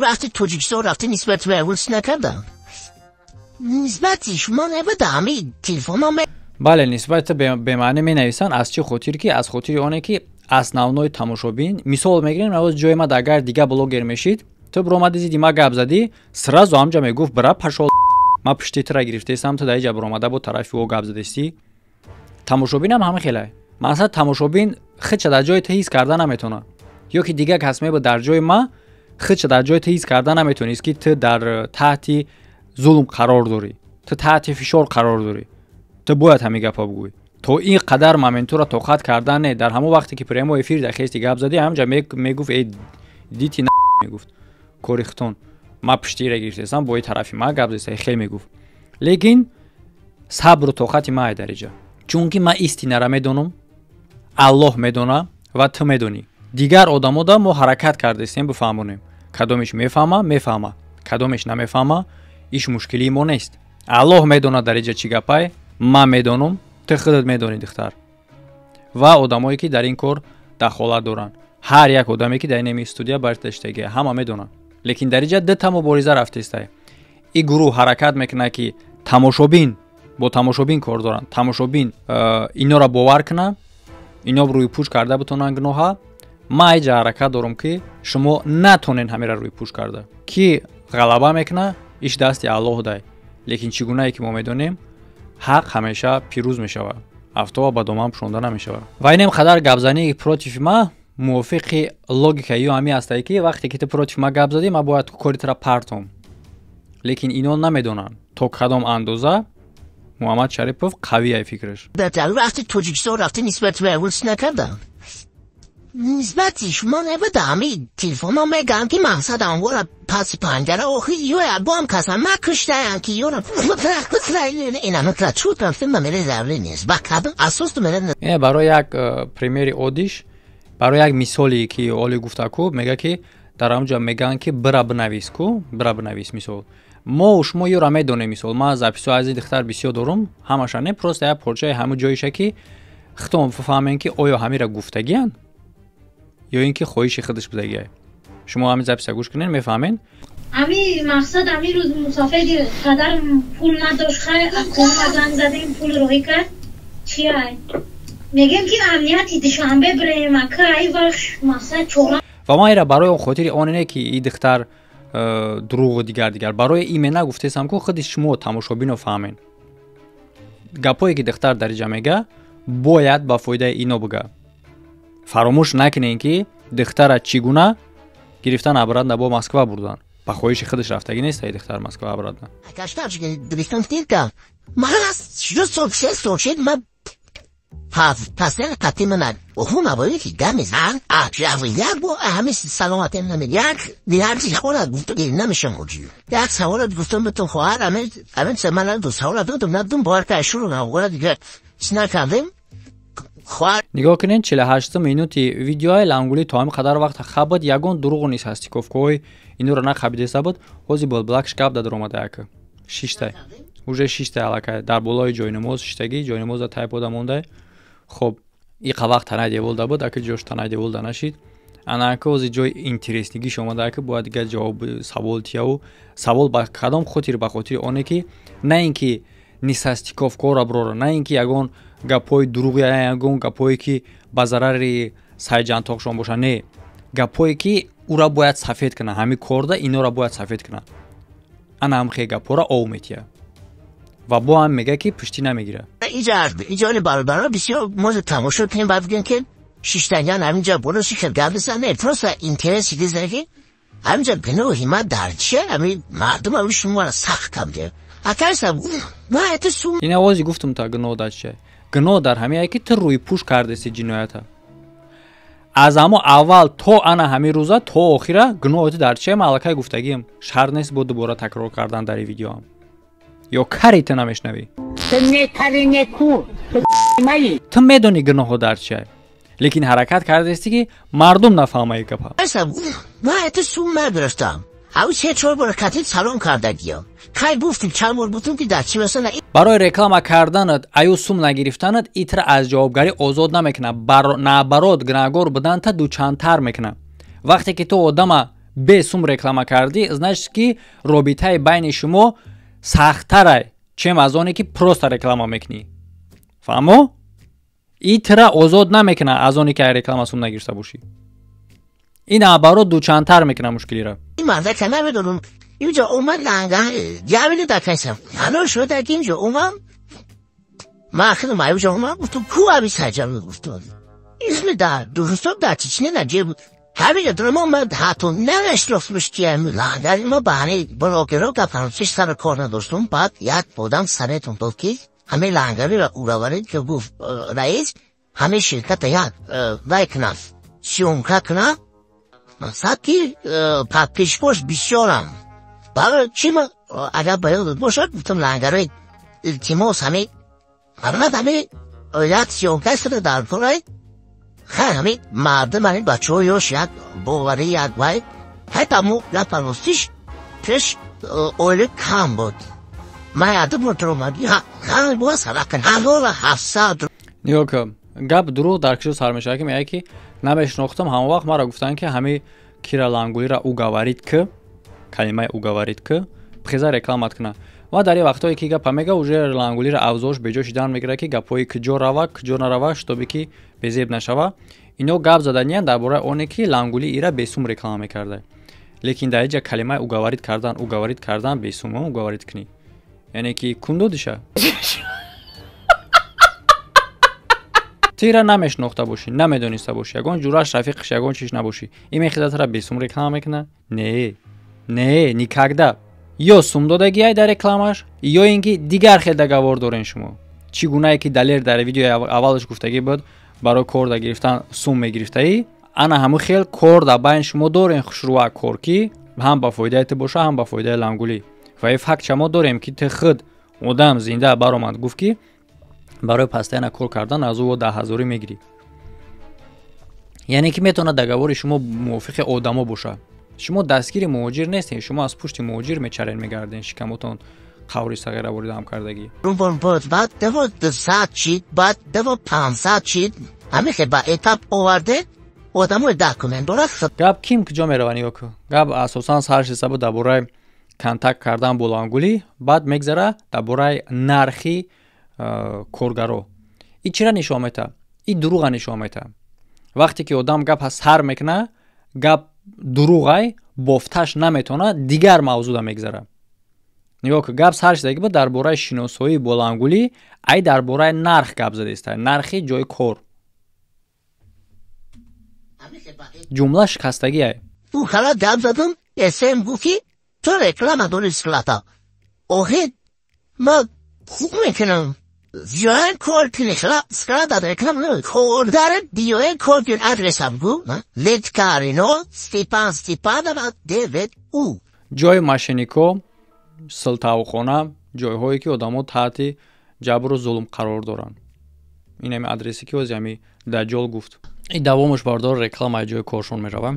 вақти тоҷикистон рафти нисбати валс накардам нисбати шумо набуда ҳами телефоно бале нисбати бемаънӣ менависанд аз чӣ хотир ки аз хотири оне ки основной тамошобин мисол мегирем навоз ҷои мад агар дига блогер мешид ту биромади зидди ма гап задӣ сразу ҳамҷа мегуфт бира пашол ма пишти тура гирифтаистам ту дар иҷа биромада бо тарафи ӯ гап задестӣ тамошобинам ҳама хелай масалан тамошобин худша дар ҷои ту ҳис карда наметавонад ё ки дигар кас мебуд дар ҷои ма худша дар ҷои ту ҳис карда наметавонист ки ту дар таҳти зулм қарор дорӣ ту таҳти фишор қарор дорӣ ту бояд ҳамин гапа бигӯӣ. То ин қадар моментура тоқат кардан не. Дар ҳамон вақте ки прямой эфир дар хести гап задӣ, ҳамҷа мегуфт: «Э, дити, мегуфт, кори хитон, ма пуштира гирифтесам, бо и тарафи ма гап зеса», хел мегуфт. Лекин сабру тоқати ма дар иҷа, чунки ма истинара медонам, Аллоҳ медона ва ту медонӣ. Дигар одамода мо ҳаракат кардестем бифаҳмонем. Кадомеш мефаҳма, мефаҳма, кадомеш намефаҳма, иш мушкилии мо нест. Аллоҳ медонад дар иҷа чӣ гапай. Ман медонам, ту худат медонӣ, духтар, ва одамое ки дар ин кор дахолат доранд, ҳар як одаме ки дар инами студия бардаштагия, ҳама медонанд. Лекин дар иҷа дута мубориза рафтестай. И гурӯҳ ҳаракат мекунад, ки тамошобин бо тамошобин кор доранд, тамошобин инора бовар кунад, ино рӯйпӯш карда битонанд гуноҳа. Ма иҷа ҳаракат дорам, ки шумо натонен ҳамера рӯйпӯш карда. Ки ғалаба мекунад, иш дасти Аллоҳ дай. Лекин чӣ гунае ки мо медонем, ҳақ ҳамеша пирӯз мешавад, афтоба ба доман пӯшонда намешавад. Ва инем қадар гапзании против ма мувофиқи логика ё ҳамин ҳастае, ки вақте ки ту против ма гап задӣ, ман бояд кори тура партом. Лекин ино намедонанд, то кадом андоза Муҳаммад Шарипов қавияй фикраш. Вақти Тоҷикистон рафта, нисбати вай накардам, нисбати шумо набуда. Ҳами телефонҳо мегӯям, ки мақсад анвора паси панҷара охи ё бом каса ма куштаям, ки ёра инамикра чуд рафтем, ба мере зарурӣ нест, ба кадом асос ту мере. Барои як примери оддиш, барои як мисоле ки оли гуфта ку, мега, ки дар ҳамҷа мегӯянд, ки бира бинавис ку, бира бинавис. Мисол, мо шумо ёра медонем. Мисол, ман записҳо аз ин духтар бисёр дорум, ҳамаша не, просто як порчаи ҳамун ҷоиша, ки худтон фаҳмем, ки оё ҳамира гуфтагиянд ё ин ки хоҳиши худаш будагия. Шумо ҳамин записа гӯш кунед, мефаҳмед. Ами мақсад, ами рӯз мусофири падарам пул надошт, хай акома занг задем, пул роҳӣ кард. Чи ай мегем, ки амнияти Душанбе бирем, ака, ай вақт мақсад чора. Ва ман ира барои он хотири он не, ки и духтар дурӯғу дигар дигар, барои имена гуфтесам, ку худи шумо тамошобино фаҳмед. Гапое ки духтар дар иҷа мега, бояд ба фоидаи ино бига. Фаромӯш накунем, ки духтара чӣ гуна гирифтан, обратно бо Москва бурдан. Ба хоҳиши худаш рафтагӣ нест аи духтар Москва обратно. Пасен қати ман охун абои ки гами зан як бо ҳами саломатем нами як як савола гуфту ки намешам оҷи як савола гуфтам бетон хоҳар аме аме ман ду савола додам, надум бовар ка шурӯъ нагора дигар чӣ накардем. Нигоҳ кунед, 48 минути видеои лангули то ҳамин қадар вақт хабад, ягон дурӯғу низ ҳастиковкаҳои инуро нахабидеста буд. Ҳози булбулакш гап дадар омада, яка шиштай, уже шиштай, аллакай дар болои ҷойнамоз шиштагӣ, ҷойнамоза тай пода мондай. Хоб, иқа вақт танаи деволда буд, ака ҷош танаи деволда нашид. Анака ҳози ҷои интереснигиш омада, ака бояд дигар ҷавоби савол тияву. Савол ба кадом хотир? Ба хотири оне ки на ин ки нисастиковкора брора, на ин ки ягон гапҳои дурӯғи, ягон гапҳое ки ба зарари сайҷантоқшон боша, не, гапҳое ки ӯра бояд сафед кунад, ҳамин корда инора бояд сафед кунад. Ана ҳамхе гапҳоро ов метиҳад ва бо ҳам мега, ки пуштӣ намегирад. Иҷони бародаро бисёр мо тамошо кунем, баъд бигӯем, ки шиштагиан ҳаминҷа болоси хел гап бизан. Не, просто интерес диза, ки ҳаминҷа гуноҳи ма дар чия? Ҳами мардум ҳами шуморо сахт кам акайса ма это сум. Ин овози гуфтум, та гуноҳ дар чия? Гуноҳ дар ҳамие, ки ту рӯйпӯш кардеси ҷиноята аз ҳамо аввал то ана ҳамин рӯза то охира. Гуноҳи ту дар чия, ма аллакай гуфтагием, шарт нест бо дубора такрор кардан дар ин видеоам. Ё кари ту намешнавӣ? Ту медонӣ гуноҳҳо дар чия, лекин ҳаракат кардести, ки мардум нафаҳмаи гапа. Ма это сум нагирифтам. Ав се чор бор кати салом кардагиям. Кай гуфтим, чанд бор гуфтим, ки дар чӣ масала. Барои реклама карданат аю сум нагирифтанат итра аз ҷавобгарӣ озод намекунад, наоборот, гунаҳгор буданта дучандтар мекунад. Вақте ки ту одама бе сум реклама кардӣ, значит ки робитаи байни шумо сахттарай, чем аз оне ки просто реклама мекунӣ. Фаҳмо? Итра озод намекунад аз оне ки ай реклама сум нагирифта бошӣ. Ин наоборот дучандтар мекунад мушкилиро. Мардака намедонам, инҷо омад ланга ҷамили дакайсам ҳало шуда, ки инҷо омам, ман худам инҷо омам, гуфтам, ку аби саҷам, гуфтам, исми дар дурустон дар чечне наҷеб ҳаминҷо дурам омад, ҳатто намешнохтмиш, ки лангари ма баҳани блогеро гапам, чиш сар кор надоштум. Баъд як одам советом дод, ки ҳамин лангариро уговорить ки гуфт раис ҳамин ширката як вай кунам, съёмка кунам, мақсад ки подписчикош бисёрам. Барои чӣ ма агар ба ёдат бошад, гуфтам лангари илтимос ҳамин ҳамат ҳамин як съёмка шуда дар кораи хай ҳамин мардум ҳамин бачаҳо ёш як боварӣ як вай ҳайта мо гапа ростиш пеш оила кам буд. Ман ядум омадӣ 1700. Нигоҳ кун, гап дурӯғ дар кишо сар мешавад, ки мегӯяд ки намешинохтам. Ҳамон вақт маро гуфтанд, ки ҳамин Кира Лангулиро уговорить ки, калимаи уговорить ки хеза рекламат кунад. Ва дар ин вақтҳое ки гапа мега, уже Лангулиро авзош беҷо шидан мегирад, ки гапҳои куҷо рава, куҷо нарава, шитобе ки безеб нашава. Ино гап заданиянд дар бораи оне ки Лангули ира бесум реклама мекарда, лекин дар инҷа калимаи уговорить кардан, уговорить кардан бесум уговорить кунӣ, яъне ки кун додиша. Ту ира намешинохта бошӣ, намедониста бошӣ, ягон ҷураш рафиқиш, ягон чиш набошӣ, ин мехезад тара бесум реклама мекунад? Не, не, никогда. Ё сум додагиай дар рекламаш, ё ин ки дигар хел договор дорен шумо. Чӣ гунае ки Далер дар видеои аввалаш гуфтагӣ буд, барои кор да гирифтан сум мегирифтаӣ, ана ҳамун хел кор дар байни шумо дорен, хушрӯа кор, ки ҳам ба фоидаи ту боша, ҳам ба фоидаи Лангулӣ. Ва ин факт мо дорем, ки ту худ одам зинда баромад гуфт, ки барои постоянно кор кардан аз ӯ 10 000 мегирӣ. Яъне ки метавонад договори шумо мувофиқи одамо боша. Шумо дастгири муҳоҷир нестем, шумо аз пушти муҳоҷир мечарен, мегарден, шикамотон қаври сағира воридам кардагӣ. Баъд дево 200 чид, баъд дево 500 чид, ҳамин хел ба этап оварде одамои документ дорад. Гап ким куҷо мерава, нигоҳ кун. Гап асосан сар шиста буд дар бораи контакт кардан бо Лангулӣ, баъд мегзара дар бораи нархи коргаро. Ин чира нишон метаҳад? Ин дурӯға нишон метаҳад. Вақте ки одам гап сар мекунад, гап дурӯғай бофташ наметавонад, дигар мавзӯъда мегзара. Нигоҳ кун, гап сар шидаги буд дар бораи шиносоӣ бо Лангулӣ, ай дар бораи нарх гап задаиста, нархи ҷои кор. Ҷумла шикастагиай. Ӯ хала гап задам, эсем гуфт, ки ту реклама дори склада. Охи ма хуб мекунам. Зиёен кор кунӣ, склада реклама кордар диёен кор кун, адресам гу Леткарино Степан Степанова 9 у. Ҷои мошеннико, силтавхона, ҷойҳое ки одамо таҳти ҷабру зулм қарор доранд. Ин ҳами адресе ки ози ҳами даҷҷол гуфт. Ин давомаш бардор рекламаи ҷои коршон мерава.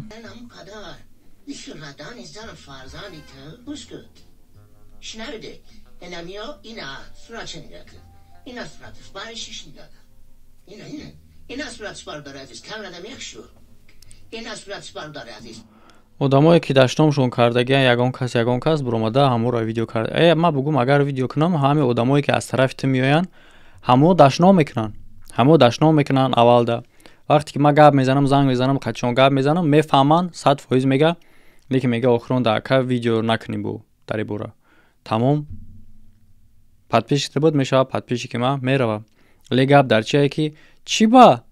Одамое ки даштномшон кардагиан, ягон кас, ягон кас буромада ҳаморо видео карда. Э, ман бугум, агар видео кунам, ҳами одамое ки аз тарафи ту меоянд, ҳамо дашном мекунанд, ҳамо дашном мекунанд. Аввалда вақте ки ман гап мезанам, занг мезанам, қачон гап мезанам, мефаҳманд, 100% мега, лекин мега охирон да ака видео накунӣ бу дар ин бора. Тамом, подписчик буд мешавад, подписчики ман мерава. Ле гап дар чие, ки чӣ ба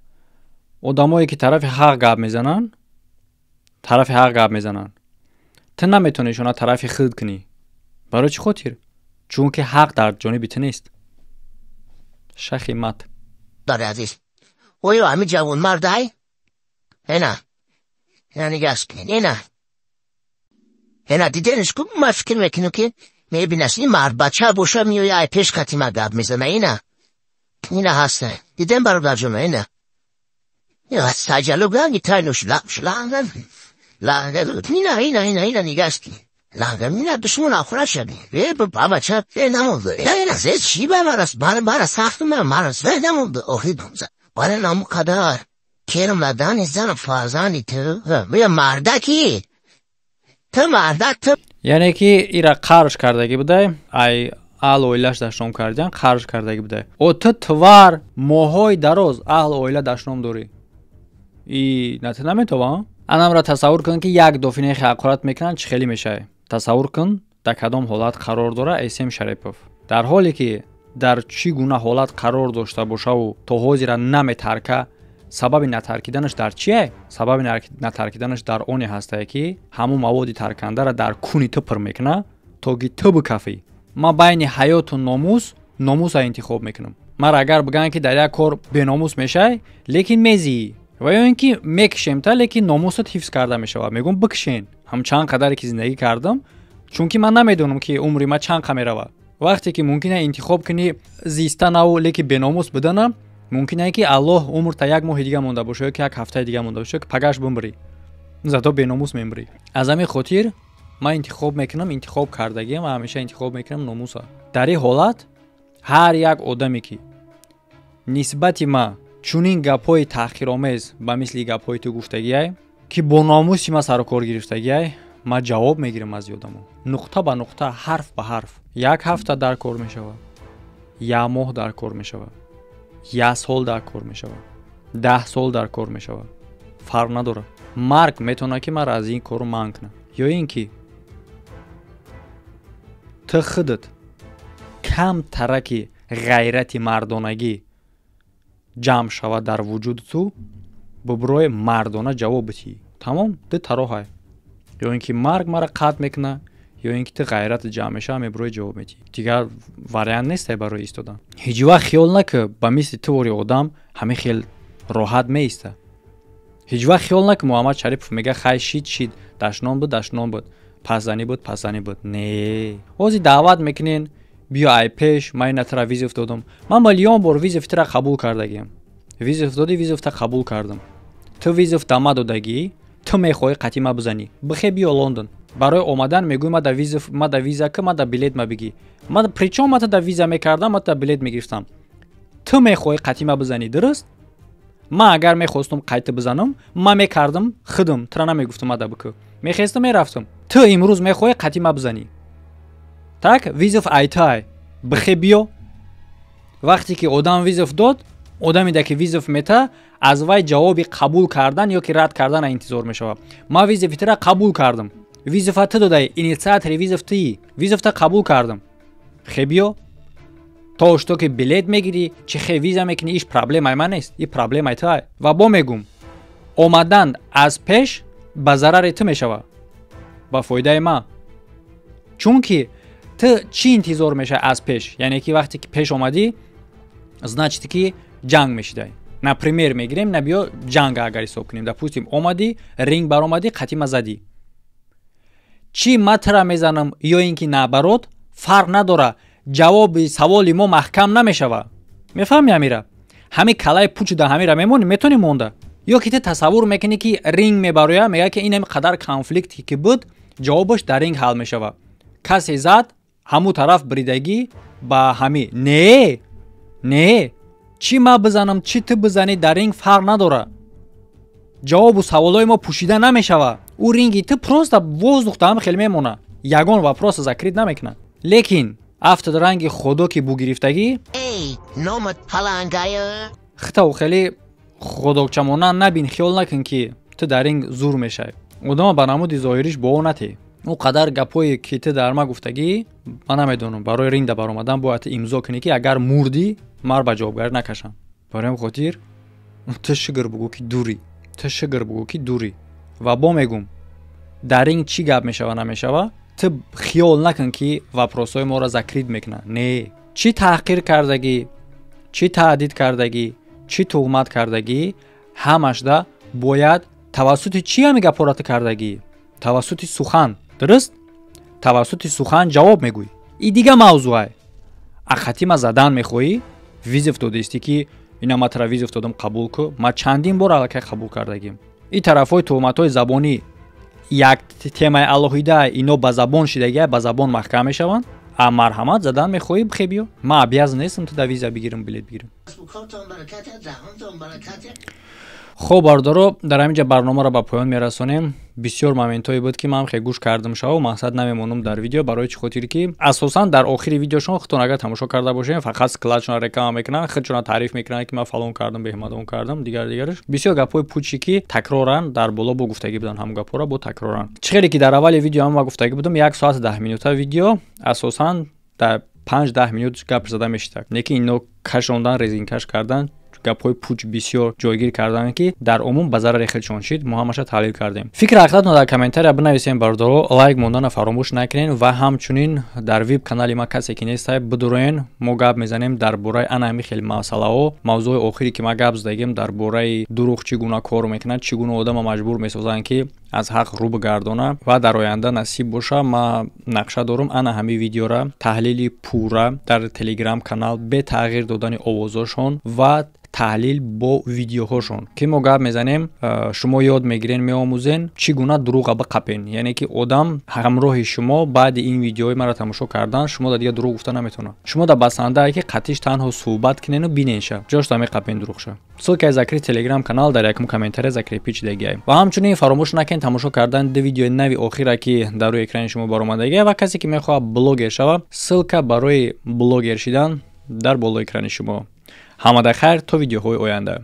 одамое ки тарафи ҳақ гап мезананд, тарафи ҳақ гап мезананд, ту наметавонӣ ишона тарафи худ кунӣ? Барои чӣ хотир? Чунки ҳақ дар ҷониби ту нест. Шахи мат. Дари азиз, оё ҳамин ҷавонмардай? Ена, ена, нигоҳ кунед, ена, ена, диденш ку. Ман фикр мекунам, ки мебинаш ин мардбача боша, меоя ай пеш қати ма гап мезана. Ина, ина ҳаста, дидем, бародарҷоно, ина саҷалу ганги тайнуш ина, ина, ина, ина, нигоҳ кун. Лангам ина душмон ахура шади. Э, бабача, э, намонду. Э, ина зе чӣ ба марас, мара мара сахту ма марас, э, намонду. Охи думза. Бара наму қадар. Керм ладани зан фарзанди ту. Бия мардаки. Ту мардак ту. Яъне ки ира қарж кардагӣ будай, ай аҳлу оилаш дашном кардиан, қарж кардагӣ будай. О, ту твар моҳҳои дароз аҳлу оила дашном дорӣ. И на ту наметова? Анамра тасаввур кун, ки як дофинехи ҳақорат мекунанд, чӣ хеле мешавад. Тасаввур кун, дар кадом ҳолат қарор дора Эсем Шарипов. Дар ҳоле ки дар чӣ гуна ҳолат қарор дошта бошаву то ҳозира наметарка. Сабаби натаркиданаш дар чие? Сабаби натаркиданаш дар оне ҳастае, ки ҳамун маводи таркандара дар куни ту пур мекуна, то ки ту бикафӣ. Ман байни ҳаёту номус Номуса интихоб мекунам. Мара агар бигӯянд, ки дар як кор беномус мешай, лекин мезии, ва ё ин ки мекишемта, лекин номусат ҳифз карда мешавад, мегӯм, бикшен. Ҳам чанд қадаре ки зиндагӣ кардам, чунки ман намедонам, ки умри ман чанд қа меравад. Вақте ки мумкин интихоб кунӣ зистанаву лекин беномус будана, мумкин ки Аллоҳ умрта як моҳи дига монда боша ё ки як ҳафтаи дига монда боша, ё ки пагаш бимрӣ, зато беномус мемрӣ. Аз ҳамин хотир ман интихоб мекунам, интихоб кардагиам ва ҳамеша интихоб мекунам номуса. Дар ин ҳолат ҳар як одаме, ки нисбати ма чунин гапҳои таҳқиромез, ба мисли гапҳои ту гуфтагиай, ки бо номуси ма сару кор гирифтагиай, ман ҷавоб мегирам аз ёдамо, нуқта ба нуқта, ҳарф ба ҳарф. Як ҳафта дар кор мешавад, як моҳ дар кор мешавад, як сол дар кор мешавад, 10 сол дар кор мешавад, фарқ надорад. Марг метавонад, ки маро аз ин кору манъ кунад, ё ин ки ту худат кам тараки ғайрати мардонагӣ ҷамъ шавад дар вуҷуди ту, буброи мардона ҷавоб битӣ. Тамом, ду тароҳай: ё ин ки марг мара қатъ мекунад, ё ин ки ту ғайрат ҷамъ мешава, меброи ҷавоб метиҳӣ. Дигар вариант нестай барои истодан. Ҳеҷ вақт хиёл накӣ, ба мисли ту вори одам ҳамин хел роҳат меиста. Ҳеҷ вақт хиёл накӣ, Муҳаммад Шарипов мега, хай, шид, шид, дашном буд, дашном буд, пасзанӣ буд, пасзанӣ буд. Не, ҳозир даъват мекунен, биё ай пеш, ман ина тара вызов додам. Ман миллион бор вызов тира қабул кардагиам. Вызов додӣ, вызов та қабул кардам. Ту вызов дама додагӣ, ту мехоҳӣ қатъи ма бизанӣ, бихе, биё Лондон. Барои омадан мегӯй, ма да вызов, ма да виза ки, ма да билет ма бигӣ. Ма причём ма да виза мекардам, ма да билет мегирифтам. Ту мехоҳӣ қатъи ма бизанӣ, дуруст? Ман агар мехостум қайта бизанам, ман мекардам худам, тура намегуфтам ма да бикӯ, мехестам, мерафтам. Ту имрӯз мехоҳӣ қатъи ма бизанӣ, так вызов айтай, бихе, биё. Вақте ки одам вызов дод, одаме ки вызов мета, аз вай ҷавоби қабул кардан ё ки рад кардана интизор мешавад. Ман вызов и тура қабул кардам. Вызов а ту додай, инициатор и вызов туи. Вызов та қабул кардам, хе, биё. То что ки билет мегирӣ, чи хе виза мекунӣ, иш проблемаи ман нест, и проблемаи туай. Ва бо мегум, омадан аз пеш ба зарари ту мешавад, ба фоидаи ман, чунки ту чӣ интизор мешавӣ аз пеш? Яъне ки вақте ки пеш омадӣ, значит ки ҷанг мешидай. Например мегирем, на, биё, ҷанга агар ҳисоб кунем, допустим, омадӣ, ринг баромадӣ, қатима задӣ, чӣ ма тра мезанам ё ин ки наоборот, фарқ надора, ҷавоби саволи мо маҳкам намешавад. Мефаҳми амира? Ҳами калаи пучда ҳамира мемонӣ, метавонӣ монда, ё ки ту тасаввур мекунӣ, ки ринг мебароя, мега, ки ин қадар конфликте ки буд, ҷавобаш дар ринг ҳал мешавад, касе зад, ҳамун тараф бридагӣ ба ҳами. Не, не, чӣ ма бизанам, чӣ ту бизанӣ, дар ринг фарқ надора, ҷавобу саволҳои мо пӯшида намешавад. Ӯ ринги ту просто воздух да ҳам хел мемона, ягон вопрос а закрыть намекунад. Лекин афтод ранги худо ки бугирифтагӣ хитаву хеле худокчамона набин. Хиёл накун, ки ту дар ринг зур мешавӣ. Одама ба намуди зоҳириш бовар натӣ. Ӯ қадар гапҳое ки ту дар ма гуфтагӣ, ман намедонам, барои ринга баромадан бояд имзо кунӣ, ки агар мурдӣ, мар ба ҷавобгарӣ накашам. Барои ҳам хотир ту шукр бугӯ, ки дурӣ, ту шукр бугӯ, ки дурӣ. Ва бо мегум, дар ринг чӣ гап мешава, намешава, ту хиёл накун, ки вопрос ҳои моро закрыть мекунад. Не, чӣ таҳқир кардагӣ, чӣ таҳдид кардагӣ, чӣ туҳмат кардагӣ, ҳамашда бояд тавассути чӣ ҳами гапҳоро ту кардагӣ? Тавассути сухан, дуруст? Тавассути сухан ҷавоб мегӯӣ, и дига мавзӯай. Ақатима задан мехоҳӣ, вызов додаистӣ, ки ина ма тара вызов додам, қабул ку. Ма чандин бор аллакай қабул кардагим. И тарафҳои туҳматҳои забонӣ як темаи алоҳида, ино ба забон шидагия, ба забон маҳкам мешаванд. А марҳамат, задан мехоҳӣ, бихе, биё. Ман обязан нестам ту да виза бигирам, билет бигирам. Хоб, бардоро, дар ҳамин ҷа барномаро ба поён мерасонем. Бисёр моментҳое буд, ки ман хе гӯш кардам шаву мақсад намемонам дар видео. Барои чӣ хотир ки асосан дар охири видеошон, худтон агар тамошо карда бошем, фақат склад шона реклама мекунанд, худшона таъриф мекунанд, ки ман фалон кардам, беҳмадон кардам, дигар дигараш. Бисёр гапҳои пучи, ки такроран дар боло бо гуфтагӣ буданд, ҳамон гапҳоро бо такроран. Чӣ хеле ки дар аввали видео ҳама гуфтагӣ будам, 1 соату 10 минута видео, асосан дар 5-10 минут гап зада мешитак, не ки ино кашондан, резинкаш кардан. Гапҳои пуч бисёр ҷойгир карданд, ки дар умум ба зарари хелшон шид. Мо ҳамаша таҳлил кардем. Фикр ақидатон дар комментария бинависем, бародаро, лайк мондана фаромӯш накунед ва ҳамчунин дар вип канали ма касе ки нестай, бидуроен. Мо гап мезанем дар бораи ана ҳами хел масъалаҳо. Мавзӯи охире, ки ма гап задагим, дар бораи дурӯғ чӣ гуна кор мекунад, чӣ гуна одама маҷбур месозанд, ки аз ҳақ рӯ бигардона. Ва дар оянда, насиб боша, ма нақша дорум ана ҳамин видеора таҳлили пурра дар Телеграм канал бе тағйир додани овозошон ва таҳлил бо видеоҳошон, ки мо гап мезанем, шумо ёд мегирен, меомӯзен, чӣ гуна дурӯға биқапен. Яъне ки одам ҳамроҳи шумо баъди ин видеои маро тамошо кардан, шумо да дигар дурӯғ гуфта наметавонад. Шумо да басандае, ки қатиш танҳо суҳбат кунену биненша, ҷошта меқапен дурӯғша. Ссылкаи закрыт Телеграм канал дар якум комментария закрепить шидагиай. Ва ҳамчунин фаромӯш накунед тамошо кардан ду видеои нави охира, ки дар рӯи экрани шумо баромадагия. Ва касе ки мехоҳад блогер шава, ссылка барои блогер шидан дар болои экрани шумо. Ҳамада хайр, то видеоҳои оянда.